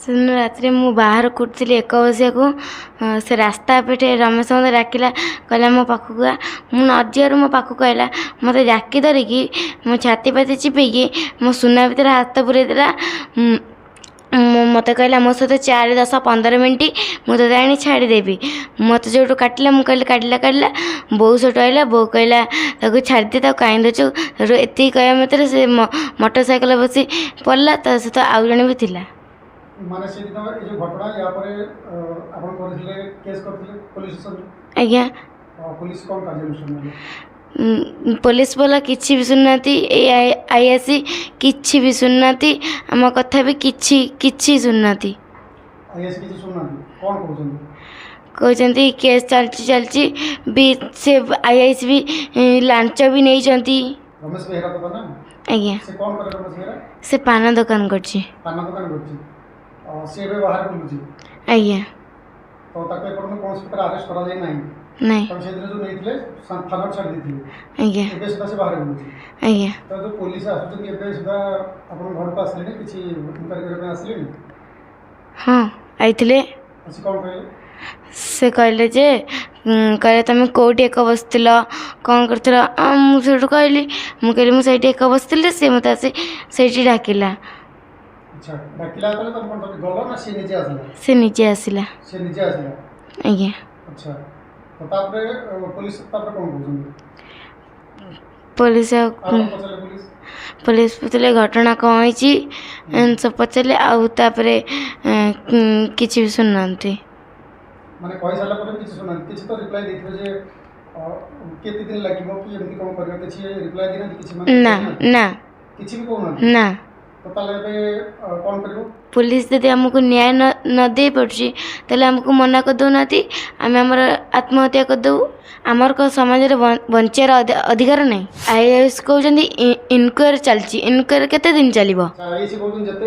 ସେଦିନ ରାତିରେ ମୁଁ ବାହାରକୁ ଉଠିଥିଲି ଏକ ବସିବାକୁ। ସେ ରାସ୍ତା ପଟେ ରମେଶ ମୋତେ ଡାକିଲା, କହିଲା ମୋ ପାଖକୁ ଆ। ମୁଁ ନ ଯିବାରୁ ମୋ ପାଖକୁ ଆଇଲା, ମୋତେ ଜାକି ଧରିକି ମୋ ଛାତି ପାତି ଚିପିକି ମୋ ସୁନା ଭିତରେ ହାତ ପୁରେଇ ଦେଲା। ମୋତେ କହିଲା ମୋ ସହିତ 4, 10, 15 ମିନିଟ୍, ମୁଁ ତୋତେ ଆଣି ଛାଡ଼ିଦେବି। ମୋତେ ଯେଉଁଠୁ କାଟିଲା, ମୁଁ କହିଲି କାଟିଲା କାଟିଲା। ବୋଉ ସେଇଠୁ ଆଇଲା। ବୋଉ କହିଲା ତାକୁ ଛାଡ଼ିଦେ, ତାକୁ କାହିଁ ଧରିଛୁ? ସେଇଠୁ ଏତିକି କହିବା ମାତ୍ରେ ସେ ମୋଟର ସାଇକେଲ ବସି ପଡ଼ିଲା। ତା ସହିତ ଆଉ ଜଣେ ବି ଥିଲା। ମାନେ ସେଦିନ ଏଇ ଯେଉଁ ଘଟଣା, ୟା ପରେ ଆପଣ କରିଥିଲେ କେସ୍ କରିଥିଲେ ପୋଲିସ ଷ୍ଟେସନରେ? ଆଜ୍ଞା। ପୋଲିସ କ'ଣ କାର୍ଯ୍ୟାନୁଷ୍ଠାନ ନେଲେ? ପୋଲିସ ବାଲା କିଛି ବି ଶୁଣୁନାହାନ୍ତି। ଏଇ ଆଇଆଇସି କିଛି ବି ଶୁଣୁନାହାନ୍ତି, ଆମ କଥା ବି କିଛି କିଛି ଶୁଣୁନାହାନ୍ତି। ଆଇଆଇସି କିଛି ଶୁଣୁନାହାନ୍ତି, କ'ଣ କହୁଛନ୍ତି? କହୁଛନ୍ତି କେସ୍ ଚାଲିଛି ଚାଲିଛି ବି। ସେ ଆଇଆଇସି ବି ଲାଞ୍ଚ ବି ନେଇଛନ୍ତି। ରମେଶ ବେହେରା ତ ନା? ଆଜ୍ଞା। ସେ କ'ଣ କରେ ରମେଶ ବେହେରା? ସେ ପାନ ଦୋକାନ କରୁଛି। ପାନ ଦୋକାନ କରୁଛି। ସେ ଏବେ ବାହାରେ ବୁଲୁଛି? ଆଜ୍ଞା। ତ ତାକୁ ଏପର୍ଯ୍ୟନ୍ତ କୌଣସି ପ୍ରକାର ଆରେଷ୍ଟ କରାଯାଇ ନାହିଁ? ନାଇଁ। ତାକୁ ସେଦିନ ଯେଉଁ ନେଇଥିଲେ ଥାନାରୁ ଛାଡ଼ି ଦେଇଥିଲେ? ଆଜ୍ଞା। ଏବେ ସୁଦ୍ଧା ସେ ବାହାରେ ବୁଲୁଛି? ଆଜ୍ଞା। ତ ଯେଉଁ ପୋଲିସ ଆସୁଛନ୍ତି, ଏବେ ସୁଦ୍ଧା ଆପଣଙ୍କ ଘରକୁ ଆସିଲେଣି, କିଛି ଇନକ୍ୱାରି କରିବା ପାଇଁ ଆସିଲେଣି? ହଁ, ଆଇଥିଲେ। ଆସି କ'ଣ କହିଲେ? ସେ କହିଲେ ଯେ କହିଲେ ତୁମେ କେଉଁଠି ଏକ ବସିଥିଲ, କ'ଣ କରୁଥିଲ? ମୁଁ ସେଇଠୁ କହିଲି, ମୁଁ କହିଲି ମୁଁ ସେଇଠି ଏକ ବସିଥିଲି, ସେ ମୋତେ ଆସି ସେଇଠି ଡାକିଲା। ଆଚ୍ଛା, ଡାକିଲା ଯେତେବେଳେ ତମେ କ'ଣ ତମେ ଗଲ ନା ସେ ନିଜେ ଆସିଲା? ସେ ନିଜେ ଆସିଲା। ସେ ନିଜେ ଆସିଲା? ଆଜ୍ଞା। ଆଚ୍ଛା, ତ ତାପରେ ପୋଲିସ ତାପରେ କ'ଣ କହୁଛନ୍ତି? ପୋଲିସ ଆଉ ଆଉ କ'ଣ ପଚାରିଲେ ପୋଲିସ? ପୋଲିସ ପଚାରିଲେ ଘଟଣା କ'ଣ ହେଇଛି, ଏମିତି ସବୁ ପଚାରିଲେ। ଆଉ ତାପରେ କିଛି ବି ଶୁଣୁନାହାନ୍ତି। ମାନେ କହିସାରିଲା ପରେ ବି କିଛି ଶୁଣୁନାହାନ୍ତି? କିଛି ତ ରିପ୍ଲାଏ ଦେଇଥିବେ ଯେ କେତେ ଦିନ ଲାଗିବ କି ଏମିତି କ'ଣ କରିବ, କିଛି ରିପ୍ଲାଏ ଦେଇନାହାନ୍ତି କିଛି ମାନେ? ନା। କହିନାହାନ୍ତି? ନା। କିଛି ବି କହୁନାହାନ୍ତି? ନା। ତ ତାହେଲେ ଏବେ କ'ଣ କରିବ? ପୋଲିସ ଯଦି ଆମକୁ ନ୍ୟାୟ ନ ଦେଇପାରୁଛି, ତାହେଲେ ଆମକୁ ମନା କରିଦେଉନାହାନ୍ତି, ଆମେ ଆମର ଆତ୍ମହତ୍ୟା କରିଦେବୁ। ଆମର କ'ଣ ସମାଜରେ ବଞ୍ଚିବାର ଅଧିକାର ନାହିଁ? ଆଇଆଇସି କହୁଛନ୍ତି ଇନକ୍ୱାରି ଚାଲିଛି। ଇନକ୍ୱାରି କେତେ ଦିନ ଚାଲିବ? ଆଇଆଇସି କହୁଛନ୍ତି ଯେତେ